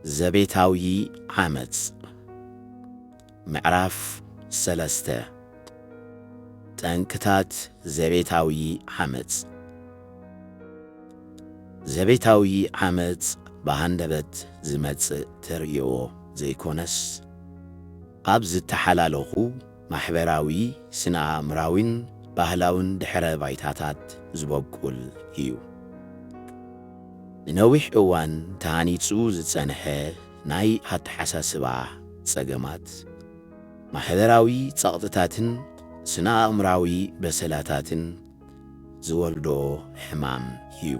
ዘቤታዊ ዓመጽ። ምዕራፍ ሰለስተ። ጠንቅታት ዘቤታዊ ዓመጽ። ዘቤታዊ ዓመጽ ብሃንደበት ዝመጽእ ተርእዮ ዘይኮነስ፣ ኣብ ዝተሓላለኹ ማሕበራዊ፣ ስነ-ኣእምራዊን ባህላውን ድሕረ ባይታታት ዝበቁል እዩ። ንነዊሕ እዋን ተሃኒጹ ዝጸንሐ ናይ ኣተሓሳስባ ጸገማት፣ ማሕበራዊ ጸቕጥታትን ስነ-ኣእምራዊ በሰላታትን ዝወልዶ ሕማም እዩ።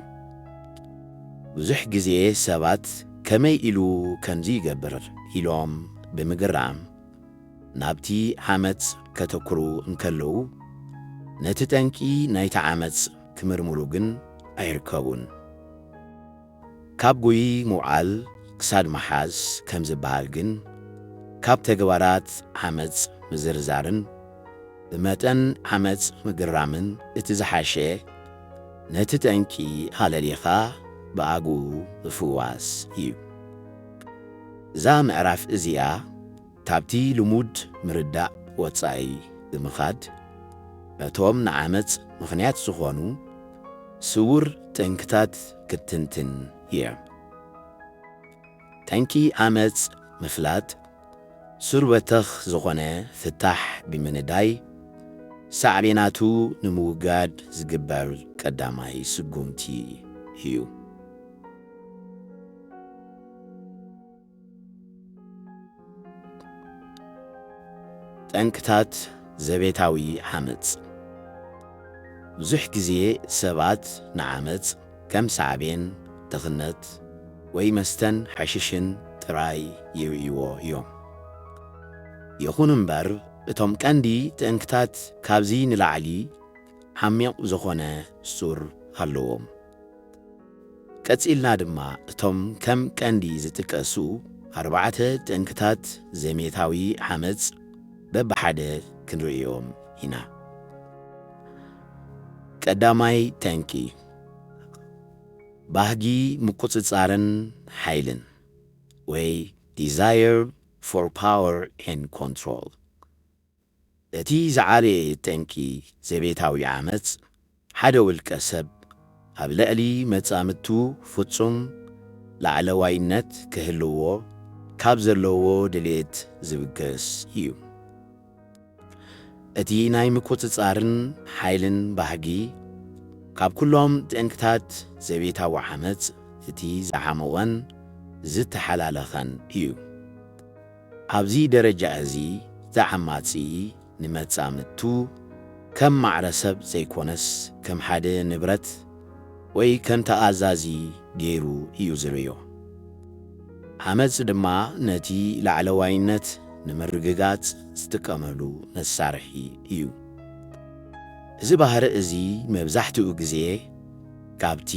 ብዙሕ ግዜ ሰባት ከመይ ኢሉ ከምዚ ይገብር ኢሎም ብምግራም ናብቲ ዓመጽ ከተኩሩ እንከለዉ፣ ነቲ ጠንቂ ናይቲ ዓመጽ ክምርምሩ ግን ኣይርከቡን። ካብ ጉይ ምውዓል ክሳድ ምሓዝ ከም ዝበሃል ግን፣ ካብ ተግባራት ዓመጽ ምዝርዛርን ብመጠን ዓመጽ ምግራምን እቲ ዝሓሸ፣ ነቲ ጠንቂ ኣለሊኻ ብኣግኡ ምፍዋስ እዩ። እዛ ምዕራፍ እዚኣ ካብቲ ልሙድ ምርዳእ ወጻኢ ብምኻድ፣ ነቶም ንዓመጽ ምኽንያት ዝኾኑ ስዉር ጠንቅታት ክትንትን እየ። ጠንቂ ዓመጽ ምፍላጥ፣ ሱር በተኽ ዝኾነ ፍታሕ ብምንዳይ፣ ሳዕቤናቱ ንምውጋድ ዝግበር ቀዳማይ ስጉምቲ እዩ። ጠንቅታት ዘቤታዊ ዓመጽ። ብዙሕ ግዜ ሰባት ንዓመጽ ከም ሳዕቤን ድኽነት ወይ መስተን ሓሽሽን ጥራይ ይርእይዎ እዮም። ይኹን እምበር፣ እቶም ቀንዲ ጠንቅታት ካብዚ ንላዕሊ ዓሚቕ ዝኾነ ሱር ኣለዎም። ቀጺልና ድማ እቶም ከም ቀንዲ ዝጥቀሱ ኣርባዕተ ጠንቅታት ዘቤታዊ ዓመጽ በብሓደ ክንርእዮም ኢና። ቀዳማይ ጠንቂ፣ ባህጊ ምቁጽጻርን ሓይልን ወይ desire for power and control። እቲ ዝዓበየ ጠንቂ ዘቤታዊ ዓመጽ፣ ሓደ ውልቀ ሰብ ኣብ ልዕሊ መጻምድቱ ፍጹም ላዕለዋይነት ክህልዎ ካብ ዘለዎ ድሌት ዝብገስ እዩ። እቲ ናይ ምቁጽጻርን ሓይልን ባህጊ፣ ካብ ኩሎም ጠንቅታት ዘቤታዊ ዓመጽ እቲ ዝዓሞቐን ዝተሓላለኸን እዩ። ኣብዚ ደረጃ እዚ፣ እቲ ዓማጺ ንመጻምድቱ ከም ማዕረ ሰብ ዘይኮነስ፣ ከም ሓደ ንብረት ወይ ከም ተኣዛዚ ገይሩ እዩ ዝርእዮ። ዓመጽ ድማ ነቲ ላዕለዋይነት ንምርግጋጽ ዝጥቀመሉ መሳርሒ እዩ። እዚ ባህሪ እዚ መብዛሕትኡ ግዜ ካብቲ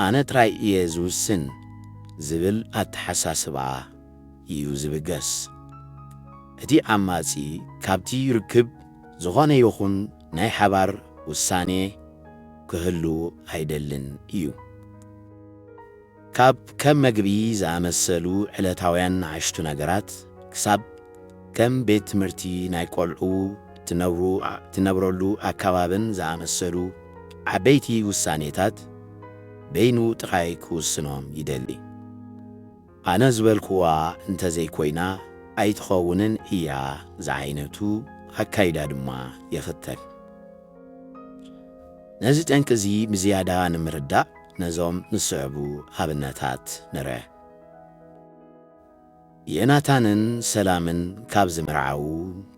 "ኣነ ጥራይ እየ ዝውስን" ዝብል ኣተሓሳስባ እዩ ዝብገስ። እቲ ዓማጺ ካብቲ ርክብ ዝኾነ ይኹን ናይ ሓባር ውሳኔ ክህሉ ኣይደልን እዩ። ካብ ከም መግቢ ዝኣመሰሉ ዕለታውያን ንኣሽቱ ነገራት ክሳብ ከም ቤት ትምህርቲ፣ ናይ ቆልዑ ትነብሩ-፣ ትነብረሉ ኣከባብን ዝኣመሰሉ ዓበይቲ ውሳኔታት በይኑ ጥራይ ክውስኖም ይደሊ። "ኣነ ዝበልክዋ እንተዘይኮይና ኣይትኸውንን እያ" ዝዓይነቱ ኣካይዳ ድማ ይኽተል። ነዚ ጠንቂ እዚ ብዝያዳ ንምርዳእ ነዞም ዝስዕቡ ኣብነታት ንርአ። ዮናታንን ሰላምን ካብ ዝምርዓዉ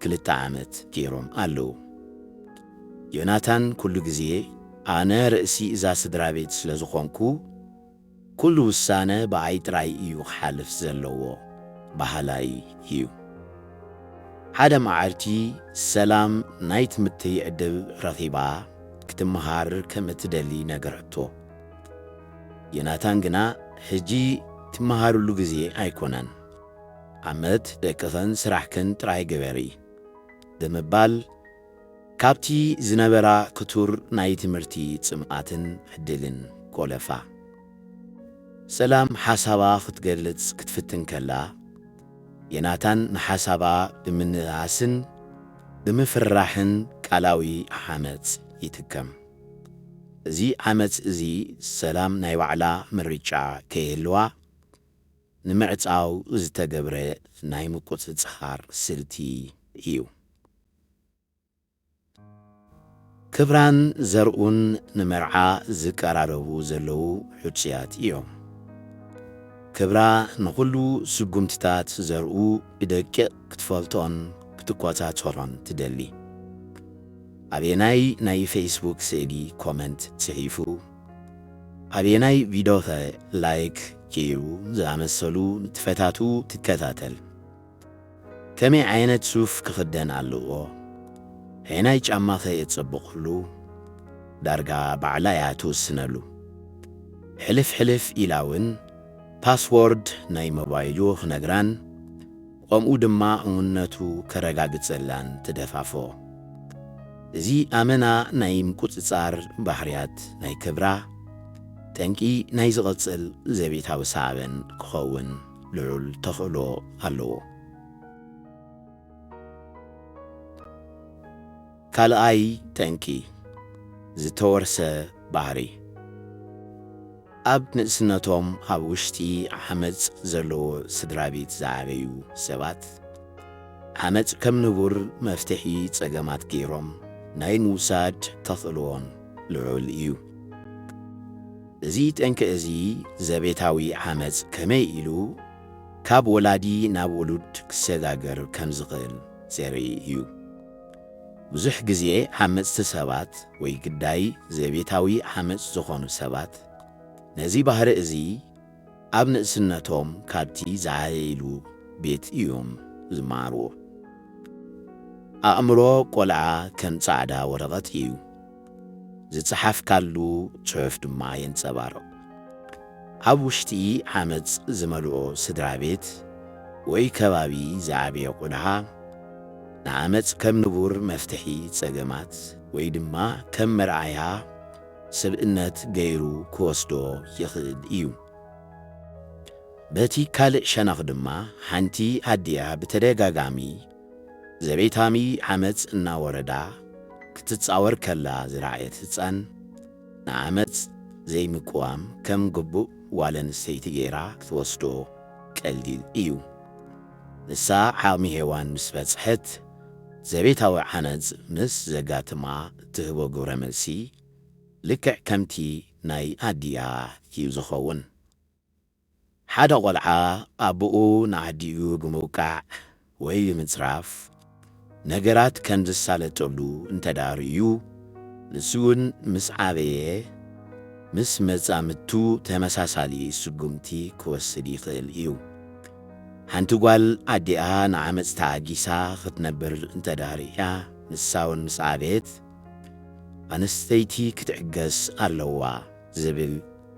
ክልተ ዓመት ገይሮም ኣለዉ። ዮናታን ኩሉ ግዜ "ኣነ ርእሲ እዛ ስድራ ቤት ስለ ዝኾንኩ፣ ኩሉ ውሳነ ብኣይ ጥራይ እዩ ክሓልፍ ዘለዎ" በሃላይ እዩ። ሓደ መዓልቲ ሰላም ናይ ትምህርቲ ዕድል ረኺባ ክትመሃር ከም እትደሊ ነገረቶ። ዮናታን ግና "ሕጂ ትመሃርሉ ግዜ ኣይኮነን፣ ዓመት ደቅኽን ስራሕክን ጥራይ ግበሪ" ብምባል ካብቲ ዝነበራ ክቱር ናይ ትምህርቲ ጽምኣትን ዕድልን ኮለፋ። ሰላም ሓሳባ ክትገልጽ ክትፍትን ከላ፣ ዮናታን ንሓሳባ ብምንእኣስን ብምፍርራሕን ቃላዊ ዓመጽ ይጥቀም። እዚ ዓመጽ እዚ ሰላም ናይ ባዕላ ምርጫ ከይህልዋ ንምዕጻው ዝተገብረ ናይ ምቁጽጻር ስልቲ እዩ። ክብራን ዘርኡን ንመርዓ ዝቀራረቡ ዘለዉ ሕጹያት እዮም። ክብራ ንኹሉ ስጉምትታት ዘርኡ ብደቂቕ ክትፈልጦን ክትቆጻጸሮን ትደሊ። ኣበየናይ ናይ ፌስቡክ ስእሊ ኮመንት ጽሒፉ፣ ኣበየናይ ቪድዮኸ ላይክ ገይሩ ዝኣመሰሉ ንጥፈታቱ ትከታተል። ከመይ ዓይነት ሱፍ ክኽደን ኣለዎ? ኣየናይ ጫማኸ የጸብቐሉ? ዳርጋ ባዕላ እያ ትውስነሉ። ሕልፍ ሕልፍ ኢላ እውን ፓስዎርድ ናይ ሞባይሉ ክነግራን ከምኡ ድማ እሙንነቱ ከረጋግጸላን ትደፋፎ። እዚ ኣመና ናይ ምቁጽጻር ባህርያት ናይ ክብራ ጠንቂ ናይ ዝቕጽል ዘቤታዊ ሳዕቤን ክኸውን ልዑል ተኽእሎ ኣለዎ። ካልኣይ ጠንቂ፣ ዝተወርሰ ባህሪ። ኣብ ንእስነቶም ኣብ ውሽጢ ዓመጽ ዘለዎ ስድራ ቤት ዝዓበዩ ሰባት፣ ዓመጽ ከም ንቡር መፍትሒ ጸገማት ገይሮም ናይ ምውሳድ ተኽእሎኦም ልዑል እዩ። እዚ ጠንቂ እዚ ዘቤታዊ ዓመጽ ከመይ ኢሉ ካብ ወላዲ ናብ ውሉድ ክሰጋገር ከም ዝኽእል ዘርኢ እዩ። ብዙሕ ግዜ ዓመጽቲ ሰባት ወይ ግዳይ ዘቤታዊ ዓመጽ ዝኾኑ ሰባት ነዚ ባህሪ እዚ ኣብ ንእስነቶም ካብቲ ዝዓበይሉ ቤት እዮም ዝመሃርዎ። ኣእምሮ ቆልዓ ከም ጻዕዳ ወረቐት እዩ። ዝጸሓፍካሉ ጽሑፍ ድማ የንጸባርቕ። ኣብ ውሽጢ ዓመጽ ዝመልኦ ስድራ ቤት ወይ ከባቢ ዝዓበየ ቆልዓ ንዓመጽ ከም ንቡር መፍትሒ ጸገማት ወይ ድማ ከም መርኣያ ስብእነት ገይሩ ክወስዶ ይኽእል እዩ። በቲ ካልእ ሸነኽ ድማ ሓንቲ ኣዲኣ ብተደጋጋሚ ዘቤታዊ ዓመጽ እናወረዳ ክትጻወር ከላ ዝረኣየት ህጻን ንዓመጽ ዘይምቅዋም ከም ግቡእ ጓል ኣንስተይቲ ገይራ ክትወስዶ ቀሊል እዩ። ንሳ ዓቕሚ ሄዋን ምስ በጽሐት ዘቤታዊ ዓመጽ ምስ ዘጋጥማ እትህቦ ግብረ መልሲ ልክዕ ከምቲ ናይ ኣዲኣ እዩ ዝኸውን። ሓደ ቆልዓ ኣቦኡ ንኣዲኡ ብምውቃዕ ወይ ብምጽራፍ ነገራት ከም ዝሳለጠሉ እንተ ደኣ ርእዩ፣ ንሱ እውን ምስ ዓበየ ምስ መጻምድቱ ተመሳሳሊ ስጉምቲ ክወስድ ይኽእል እዩ። ሓንቲ ጓል ኣዲኣ ንዓመጽ ተዓጊሳ ክትነብር እንተ ደኣ ርእያ፣ ንሳ እውን ምስ ዓበየት ኣንስተይቲ ክትዕገስ ኣለዋ ዝብል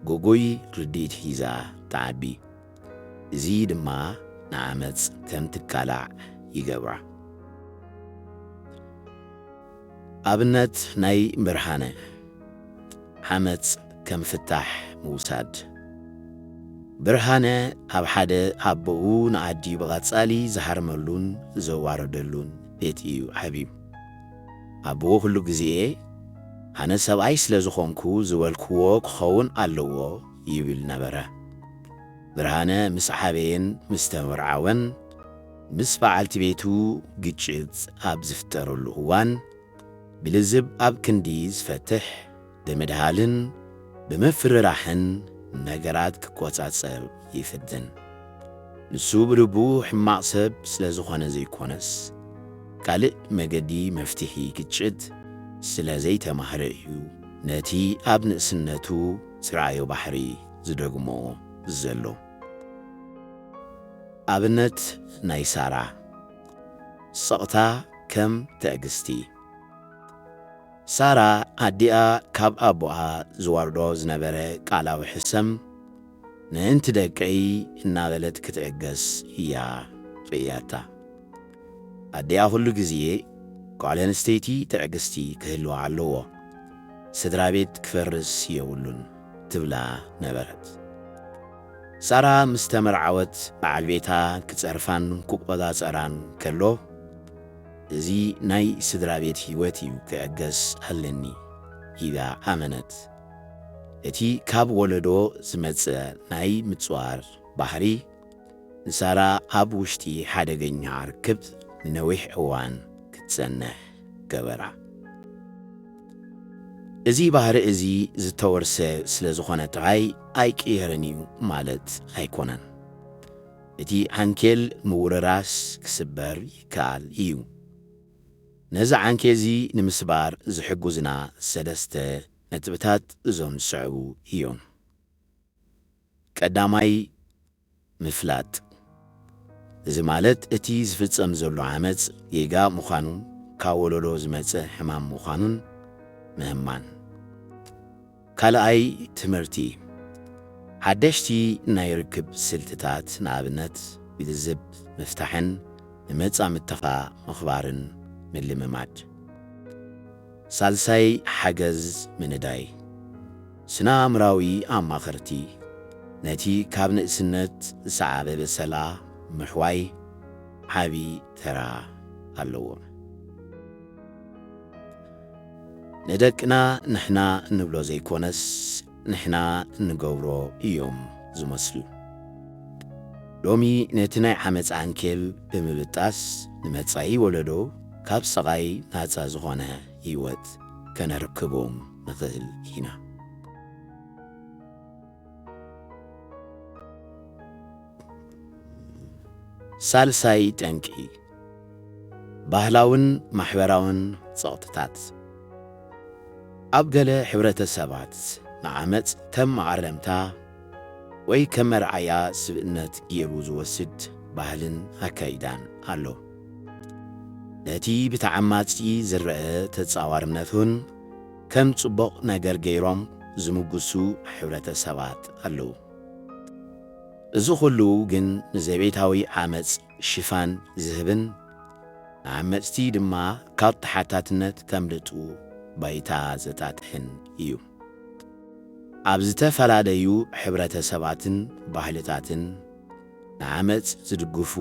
ግጉይ ርድኢት ሒዛ ትዓቢ። እዚ ድማ ንዓመጽ ከም ትቃላዕ ይገብራ። ኣብነት ናይ ብርሃነ፣ ዓመጽ ከም ፍታሕ ምውሳድ። ብርሃነ ኣብ ሓደ ኣቦኡ ንኣዲኡ ብቐጻሊ ዝሃርመሉን ዘዋርደሉን ቤት እዩ ዓብዩ። ኣቦኡ ኩሉ ግዜ ኣነ ሰብኣይ ስለ ዝኾንኩ ዝበልክዎ ክኸውን ኣለዎ ይብል ነበረ። ብርሃነ ምስ ዓበየን ምስ ተመርዓወን ምስ በዓልቲ ቤቱ ግጭት ኣብ ዝፍጠረሉ እዋን ብልዝብ ኣብ ክንዲ ዝፈትሕ ብምድሃልን ብምፍርራሕን ነገራት ክቆጻጸር ይፍትን። ንሱ ብልቡ ሕማቕ ሰብ ስለ ዝኾነ ዘይኮነስ፣ ካልእ መገዲ መፍትሒ ግጭት ስለ ዘይተማህረ እዩ ነቲ ኣብ ንእስነቱ ዝረኣዮ ባህሪ ዝደግሞ ዘሎ። ኣብነት ናይ ሳራ፣ ስቕታ ከም ትዕግስቲ። ሳራ ኣዲኣ ካብ ኣቦኣ ዝወርዶ ዝነበረ ቃላዊ ሕሰም፣ "ምእንቲ ደቀይ" እናበለት ክትዕገስ እያ ርእያታ። ኣዲኣ ኩሉ ግዜ፣ "ጓል ኣንስተይቲ ትዕግስቲ ክህልዋ ኣለዎ፣ ስድራ ቤት ክፈርስ የብሉን" ትብላ ነበረት። ሳራ ምስ ተመርዓወት፣ በዓል ቤታ ክጸርፋን ክቆጻጸራን ከሎ፣ "እዚ ናይ ስድራ ቤት ህይወት እዩ፣ ክዕገስ ኣለኒ" ኢላ ኣመነት። እቲ ካብ ወለዶ ዝመጸ ናይ ምጽዋር ባህሪ፣ ንሳራ ኣብ ውሽጢ ሓደገኛ ርክብ ንነዊሕ እዋን ክትጸንሕ ገበራ። እዚ ባህሪ እዚ ዝተወርሰ ስለ ዝኾነ ጥራይ ኣይቅየርን እዩ ማለት ኣይኮነን። እቲ ዓንኬል ምውርራስ ክስበር ይከኣል እዩ። ነዚ ዓንኬል እዚ ንምስባር ዝሕግዙና ሰለስተ ነጥብታት እዞም ዝስዕቡ እዮም። ቀዳማይ፣ ምፍላጥ። እዚ ማለት እቲ ዝፍጸም ዘሎ ዓመጽ ጌጋ ምዃኑን ካብ ወለዶ ዝመጸ ሕማም ምዃኑን ምህማን። ካልኣይ፣ ትምህርቲ። ሓደሽቲ ናይ ርክብ ስልትታት፣ ንኣብነት፣ ብልዝብ ምፍታሕን ንመጻምድትኻ ምኽባርን ምልምማድ። ሳልሳይ፣ ሓገዝ ምንዳይ። ስነ-ኣእምራዊ ኣማኸርቲ ነቲ ካብ ንእስነት ዝሰዓበ በሰላ ምሕዋይ ዓቢ ተራ ኣለዎም። ንደቅና ንሕና እንብሎ ዘይኮነስ፣ ንሕና እንገብሮ እዮም ዝመስሉ። ሎሚ ነቲ ናይ ዓመጽ ዓንኬል ብምብጣስ፣ ንመጻኢ ወለዶ ካብ ስቓይ ናጻ ዝኾነ ህይወት ከነርክቦም ንኽእል ኢና። ሳልሳይ ጠንቂ፣ ባህላውን ማሕበራውን ጸቕጥታት። ኣብ ገለ ሕብረተሰባት፣ ንዓመጽ ከም መኣረምታ ወይ ከም መርኣያ ስብእነት ገይሩ ዝወስድ ባህልን ኣካይዳን ኣሎ። ነቲ ብተዓማጺ ዝረአ ተጻዋርነት እውን ከም ጽቡቕ ነገር ገይሮም ዝምጉሱ ሕብረተሰባት ኣለዉ። እዚ ኹሉ ግን ንዘቤታዊ ዓመጽ ሽፋን ዝህብን ንዓመጽቲ ድማ ካብ ተሓታትነት ከምልጡ ባይታ ዘጣጥሕን እዩ። ኣብ ዝተፈላለዩ ሕብረተሰባትን ባህልታትን ንዓመጽ ዝድግፉ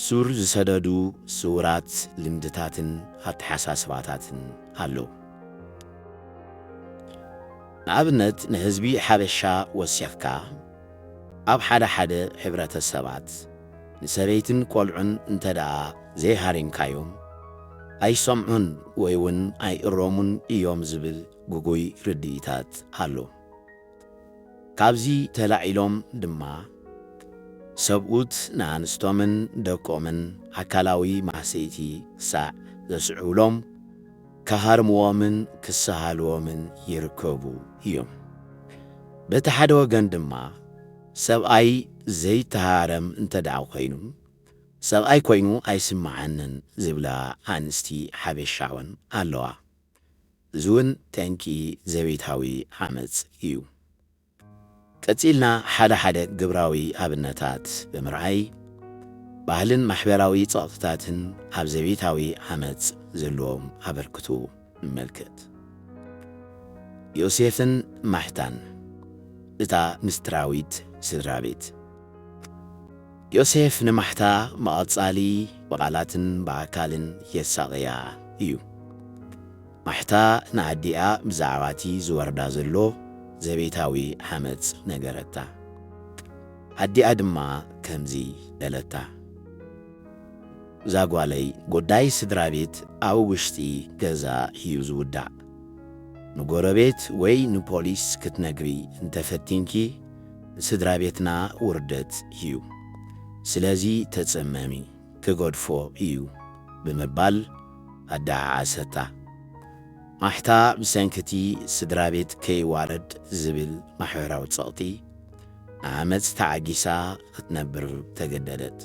ሱር ዝሰደዱ ስዉራት ልምድታትን ኣተሓሳስባታትን ኣለዉ። ንኣብነት፣ ንህዝቢ ሓበሻ ወሲኽካ፣ ኣብ ሓደ ሓደ ሕብረተሰባት ንሰበይትን ቆልዑን እንተ ደኣ ዘይሃሪምካዮም፣ ኣይሰምዑን ወይ እውን ኣይእረሙን እዮም ዝብል ግጉይ ርድኢታት ኣሎ። ካብዚ ተላዒሎም ድማ፣ ሰብኡት ንኣንስቶምን ደቆምን ኣካላዊ ማህሰይቲ ክሳዕ ዘስዕቡሎም፣ ክሃርምዎምን ክሰሃልዎምን ይርከቡ እዮም። በቲ ሓደ ወገን ድማ፣ ሰብኣይ ዘይተሃረም እንተ ደኣ ኮይኑ፣ ሰብኣይ ኮይኑ ኣይስምዓንን ዝብላ ኣንስቲ ሓበሻ እውን ኣለዋ። እዚ እውን ጠንቂ ዘቤታዊ ዓመጽ እዩ። ቀጺልና ሓደ ሓደ ግብራዊ ኣብነታት ብምርኣይ፣ ባህልን ማሕበራዊ ጸቕጥታትን ኣብ ዘቤታዊ ዓመጽ ዘለዎም ኣበርክቶ ንመልከት። ዮሴፍን ማሕታን፣ እታ ምስጢራዊት ስድራ ቤት። ዮሴፍ ንማሕታ ብቐጻሊ ብቓላትን ብኣካልን የሳቕያ እዩ። ማሕታ ንኣዲኣ ብዛዕባ እቲ ዝወርዳ ዘሎ ዘቤታዊ ዓመጽ ነገረታ። ኣዲኣ ድማ ከምዚ በለታ፣ "እዛ ጓለይ፣ ጉዳይ ስድራ ቤት ኣብ ውሽጢ ገዛ እዩ ዝውዳእ። ንጎረቤት ወይ ንፖሊስ ክትነግሪ እንተፈቲንኪ፣ ንስድራ ቤትና ውርደት እዩ። ስለዚ ተጸመሚ፣ ክገድፎ እዩ" ብምባል ኣደዓዓሰታ። ማሕታ ብሰንኪ እቲ ስድራ ቤት ከይዋረድ ዝብል ማሕበራዊ ጸቕጢ፣ ንዓመጽ ተዓጊሳ ክትነብር ተገደደት።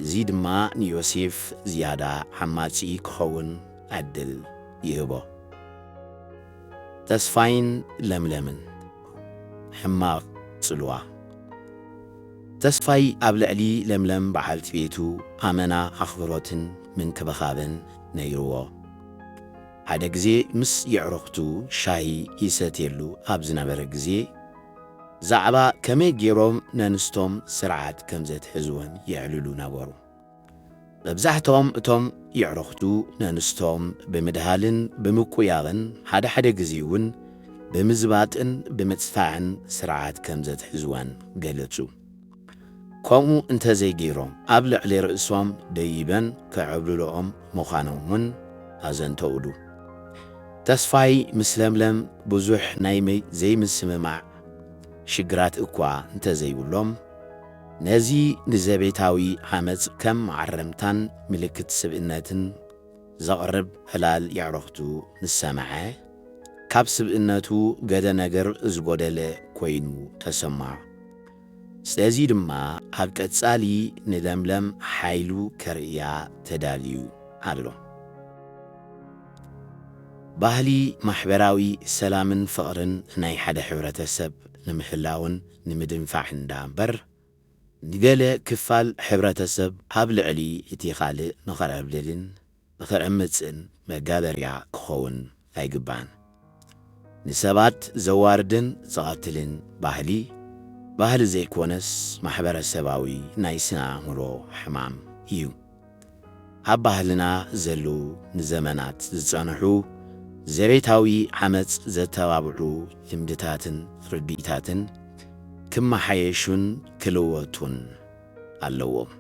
እዚ ድማ ንዮሴፍ ዝያዳ ዓማጺ ክኸውን ዕድል ይህቦ። ተስፋይን ለምለምን፣ ሕማቕ ጽልዋ። ተስፋይ ኣብ ልዕሊ ለምለም በዓልቲ ቤቱ ኣመና፣ ኣኽብሮትን ምንክብኻብን ነይርዎ። ሓደ ግዜ ምስ የዕሩኽቱ ሻሂ ይሰትየሉ ኣብ ዝነበረ ግዜ፣ ብዛዕባ ከመይ ገይሮም ነንስቶም ስርዓት ከም ዘትሕዝወን የዕልሉ ነበሩ። መብዛሕትኦም እቶም የዕሩኽቱ ነንስቶም ብምድሃልን ብምቁያቕን፣ ሓደ ሓደ ግዜ እውን ብምዝባጥን ብምጽፋዕን ስርዓት ከም ዘትሕዝወን ገለጹ። ከምኡ እንተዘይገይሮም፣ ኣብ ልዕሊ ርእሶም ደይበን ከዕብልልኦም ምዃኖም እውን ኣዘንተውሉ። ተስፋይ ምስ ለምለም ብዙሕ ናይ መይ-፣ ዘይምስምማዕ ሽግራት እኳ እንተዘይብሎም፣ ነዚ ንዘቤታዊ ዓመጽ ከም መዓረምታን ምልክት ስብእነትን ዘቕርብ ዕላል የዕሩኽቱ ምስ ሰምዐ፣ ካብ ስብእነቱ ገለ ነገር ዝጎደለ ኮይኑ ተሰምዖ። ስለዚ ድማ ኣብ ቀጻሊ ንለምለም ሓይሉ ከርእያ ተዳልዩ ኣሎ። ባህሊ ማሕበራዊ ሰላምን ፍቕርን ናይ ሓደ ሕብረተሰብ ንምሕላውን ንምድንፋዕን ደኣ እምበር፣ ንገለ ክፋል ሕብረተሰብ ኣብ ልዕሊ እቲ ካልእ ንኽዕብልልን ንኽዕምጽን መጋበርያ ክኸውን ኣይግባእን። ንሰባት ዘዋርድን ዝቐትልን ባህሊ፣ ባህሊ ዘይኮነስ ማሕበረሰባዊ ናይ ስነ ኣእምሮ ሕማም እዩ። ኣብ ባህልና ዘለዉ ንዘመናት ዝጸንሑ ዘቤታዊ ዓመጽ ዘተባብዑ ልምድታትን ርድኢታትን ክመሓየሹን ክልወጡን ኣለዎም።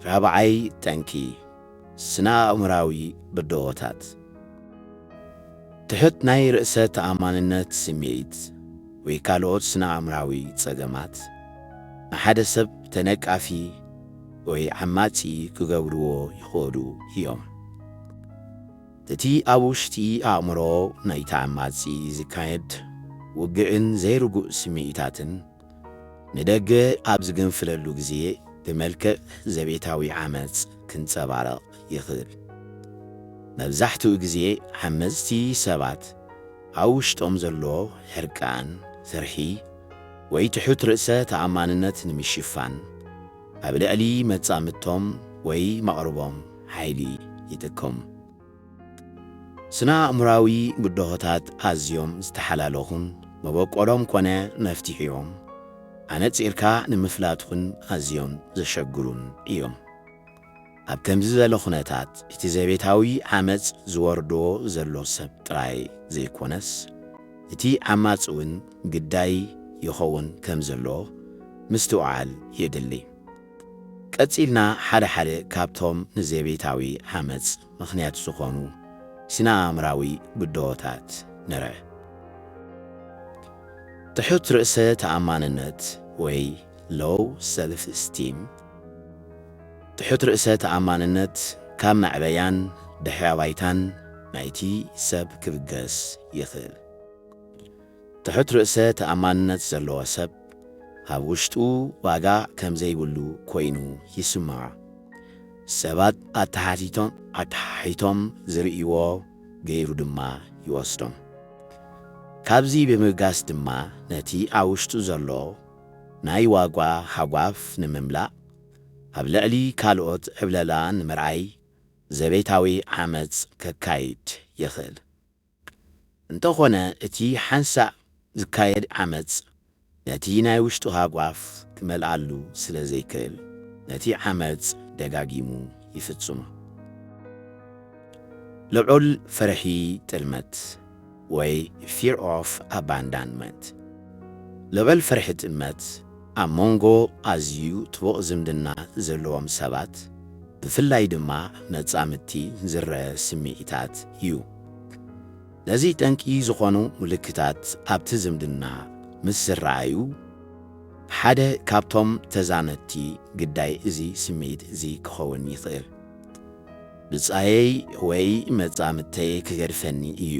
ራብዓይ ጠንቂ፣ ስነ-ኣእምራዊ ብድሆታት። ትሑት ናይ ርእሰ ተኣማንነት ስምዒት ወይ ካልኦት ስነ-ኣእምራዊ ጸገማት ንሓደ ሰብ ተነቃፊ ወይ ዓማጺ ክገብርዎ ይኽእሉ እዮም። እቲ ኣብ ውሽጢ ኣእምሮ ናይቲ ዓማጺ ዝካየድ ውግእን ዘይርጉእ ስምዒታትን ንደገ ኣብ ዝግንፍለሉ ግዜ ብመልክዕ ዘቤታዊ ዓመጽ ክንጸባረቕ ይኽእል። መብዛሕትኡ ግዜ ዓመጽቲ ሰባት ኣብ ውሽጦም ዘሎ ሕርቃን፣ ፍርሒ፣ ወይ ትሑት ርእሰ ተኣማንነት ንምሽፋን ኣብ ልዕሊ መጻምድቶም ወይ መቕርቦም ሓይሊ ይጥቀሙ። ስነ-ኣእምራዊ ብድሆታት ኣዝዮም ዝተሓላለኹን መበቆሎም ኮነ መፍትሒኦም ኣነጺርካ ንምፍላጥኹን ኣዝዮም ዘሸግሩን እዮም። ኣብ ከምዚ ዝበለ ኩነታት፣ እቲ ዘቤታዊ ዓመጽ ዝወርዶ ዘሎ ሰብ ጥራይ ዘይኮነስ፣ እቲ ዓማጽ እውን ግዳይ ይኸውን ከም ዘሎ ምስትውዓል የድሊ። ቀጺልና ሓደ ሓደ ካብቶም ንዘቤታዊ ዓመጽ ምኽንያት ዝኾኑ ስነ-ኣእምራዊ ብድሆታት ንርእ። ትሑት ርእሰ ተኣማንነት ወይ low self esteem። ትሑት ርእሰ ተኣማንነት ካብ መዕበያን ድሕረ ባይታን ናይቲ ሰብ ክብገስ ይኽእል። ትሑት ርእሰ ተኣማንነት ዘለዎ ሰብ ኣብ ውሽጡ ዋጋ ከም ዘይብሉ ኮይኑ ይስምዖ። ሰባት ኣተሓቲቶም፣ ኣተሓሒቶም ዝርእይዎ ገይሩ ድማ ይወስዶም። ካብዚ ብምብጋስ ድማ ነቲ ኣብ ውሽጡ ዘሎ ናይ ዋጋ ሃጓፍ ንምምላእ ኣብ ልዕሊ ካልኦት ዕብለላ ንምርኣይ ዘቤታዊ ዓመጽ ከካይድ ይኽእል። እንተኾነ እቲ ሓንሳእ ዝካየድ ዓመጽ ነቲ ናይ ውሽጡ ሃጓፍ ክመልኣሉ ስለ ዘይክእል ነቲ ዓመጽ ደጋጊሙ ይፍጽሞ። ልዑል ፍርሒ ጥልመት ወይ fear of abandonment። ልዑል ፍርሒ ጥልመት ኣብ መንጎ ኣዝዩ ጥቡቕ ዝምድና ዘለዎም ሰባት ብፍላይ ድማ መጻምድቲ ዝረአ ስምዒታት እዩ። ነዚ ጠንቂ ዝኾኑ ምልክታት ኣብቲ ዝምድና ምስ ዝረኣዩ ሓደ ካብቶም ተዛመድቲ ግዳይ እዚ ስምዒት እዚ ክኸውን ይኽእል። ብጻየይ ወይ መጻምድተይ ክገድፈኒ እዩ።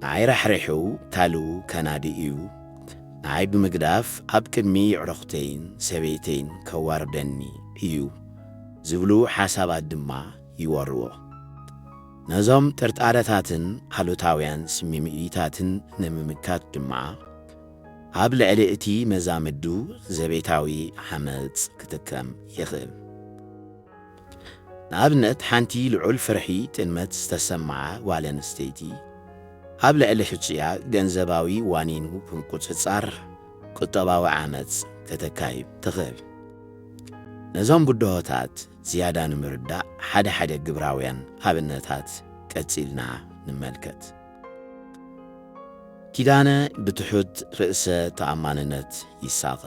ንዓይ ራሕሪሑ ካልኡ ከናዲ እዩ። ንዓይ ብምግዳፍ ኣብ ቅድሚ ኣዕሩኽተይን ሰበይተይን ከዋርደኒ እዩ ዝብሉ ሓሳባት ድማ ይወርዎ። ነዞም ጥርጣረታትን ኣሉታውያን ስምዒታትን ንምምካት ድማ ኣብ ልዕሊ እቲ መዛምዱ ዘቤታዊ ዓመጽ ክጥቀም ይኽእል። ንኣብነት፣ ሓንቲ ልዑል ፍርሒ ጥልመት ዝተሰምዓ ጓል ኣንስተይቲ ኣብ ልዕሊ ሕጹያ ገንዘባዊ ዋኒኑ ብምቁጽጻር ቁጠባዊ ዓመጽ ከተካይድ ትኽእል። ነዞም ብድሆታት ዝያዳ ንምርዳእ ሓደ ሓደ ግብራውያን ኣብነታት ቀጺልና ንመልከት። ኪዳነ ብትሑት ርእሰ ተኣማንነት ይሳቐ።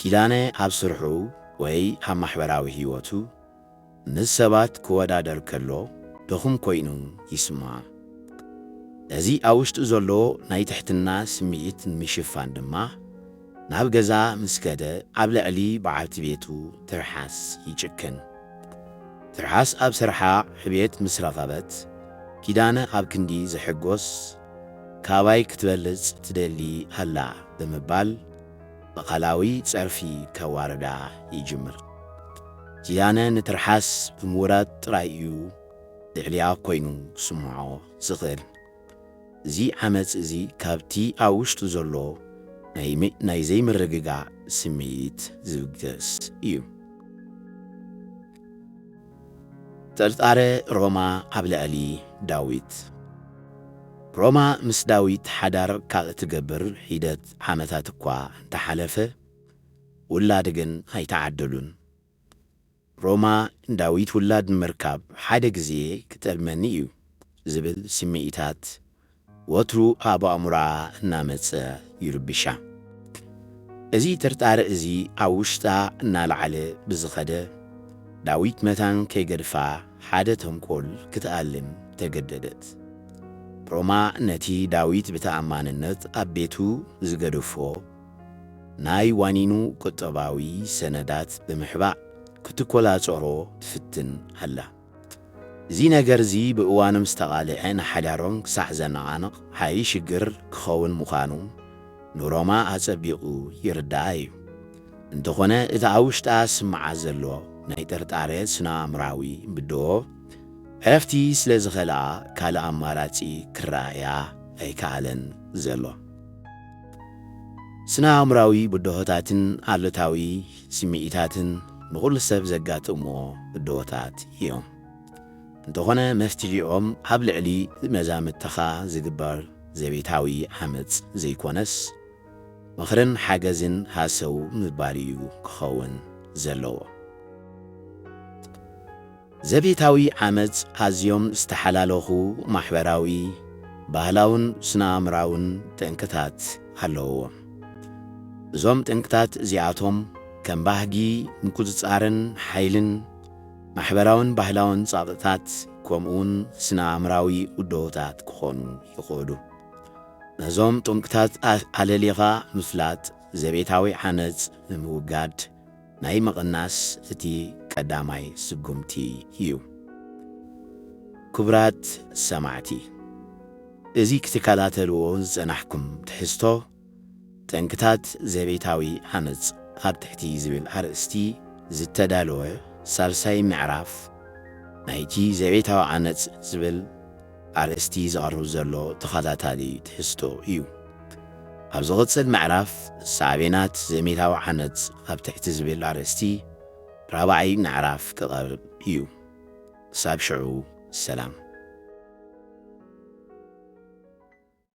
ኪዳነ ኣብ ስርሑ ወይ ኣብ ማሕበራዊ ህይወቱ ምስ ሰባት ክወዳደር ከሎ ድኹም ኮይኑ ይስምዖ። ነዚ ኣብ ውሽጡ ዘሎ ናይ ትሕትና ስምዒት ንምሽፋን ድማ ናብ ገዛ ምስ ከደ ኣብ ልዕሊ በዓልቲ ቤቱ ትርሓስ ይጭክን። ትርሓስ ኣብ ስርሓ ዕቤት ምስ ረኸበት፣ ኪዳነ ኣብ ክንዲ ዝሕጎስ፣ "ካባይ ክትበልጽ ትደሊ ኣላ" ብምባል ኣካላዊ ጸርፊ ከዋርዳ ይጅምር። ኪዳነ ንትርሓስ ብምውራድ ጥራይ እዩ ልዕሊኣ ኮይኑ ክስምዖ ዝኽእል። እዚ ዓመጽ እዚ ካብቲ ኣብ ውሽጡ ዘሎ ናይ ሚ-፣ ናይ ዘይምርግጋእ ስምዒት ዝብገስ እዩ። ጥርጣረ ሮማ ኣብ ልዕሊ ዳዊት። ሮማ ምስ ዳዊት ሓዳር ካብ እትገብር ሒደት ዓመታት እኳ እንተሓለፈ፣ ውላድ ግን ኣይተዓደሉን። ሮማ ንዳዊት ውላድ ንምርካብ ሓደ ግዜ ክጠልመኒ እዩ ዝብል ስምዒታት ወትሩ ኣብ ኣእምሮኣ እናመጸ ይርብሻ። እዚ ጥርጣረ እዚ ኣብ ውሽጣ እናለዓለ ብዝኸደ፣ ዳዊት መታን ከይገድፋ ሓደ ተንኮል ክትኣልም ተገደደት። ሮማ ነቲ ዳዊት ብተኣማንነት ኣብ ቤቱ ዝገደፎ ናይ ዋኒኑ ቁጠባዊ ሰነዳት ብምሕባእ ክትቆጻጸሮ ትፍትን ኣላ። እዚ ነገር እዚ ብእዋኑ ምስ ተቓልዐ ንሓዳሮም ክሳዕ ዘነቓንቕ ዓቢ ሽግር ክኸውን ምዃኑ ንሮማ ኣጸቢቑ ይርድኣ እዩ። እንተኾነ፣ እቲ ኣብ ውሽጣ ዝስምዓ ዘሎ ናይ ጥርጣረ ስነ-ኣእምራዊ ብድሆ ዕረፍቲ ስለ ዝኸልኣ፣ ካልእ ኣማራጺ ክረኣያ ኣይከኣለን ዘሎ። ስነ-ኣእምራዊ ብድሆታትን ኣሉታዊ ስምዒታትን ንኹሉ ሰብ ዘጋጥምዎ ብድሆታት እዮም። እንተኾነ፣ መፍትሒኦም ኣብ ልዕሊ መዛምድትኻ ዝግበር ዘቤታዊ ዓመጽ ዘይኮነስ፣ ምኽርን ሓገዝን ሃሰው ምባል እዩ ክኸውን ዘለዎ። ዘቤታዊ ዓመጽ ኣዝዮም ዝተሓላለኹ ማሕበራዊ፣ ባህላውን ስነ-ኣእምራውን ጠንቅታት ኣለውዎ። እዞም ጠንቅታት እዚኣቶም ከም ባህጊ፣ ምቁጽጻርን ሓይልን፣ ማሕበራውን ባህላውን ጸቕጥታት፣ ከምኡውን ስነ-ኣእምራዊ ውደቦታት ክኾኑ ይኽእሉ። ነዞም ጠንቅታት ኣ-፣ ኣለሊኻ ምፍላጥ ዘቤታዊ ዓመጽ ንምውጋድ ናይ ምቕናስ እቲ ቀዳማይ ስጉምቲ እዩ። ክቡራት ሰማዕቲ፣ እዚ ክትከታተልዎ ዝጸናሕኩም ትሕዝቶ፣ ጠንቅታት ዘቤታዊ ዓመጽ ኣብ ትሕቲ ዝብል ኣርእስቲ ዝተዳለወ ሳልሳይ ምዕራፍ ናይቲ ዘቤታዊ ዓመጽ ዝብል ኣርእስቲ ዝቐርብ ዘሎ ተኸታታሊ ትሕዝቶ እዩ። ኣብ ዝቕጽል ምዕራፍ፣ ሳዕቤናት ዘቤታዊ ዓመጽ ኣብ ትሕቲ ዝብል ኣርእስቲ ራብዓይ ምዕራፍ ክቐርብ እዩ። ክሳብ ሽዑ፣ ሰላም።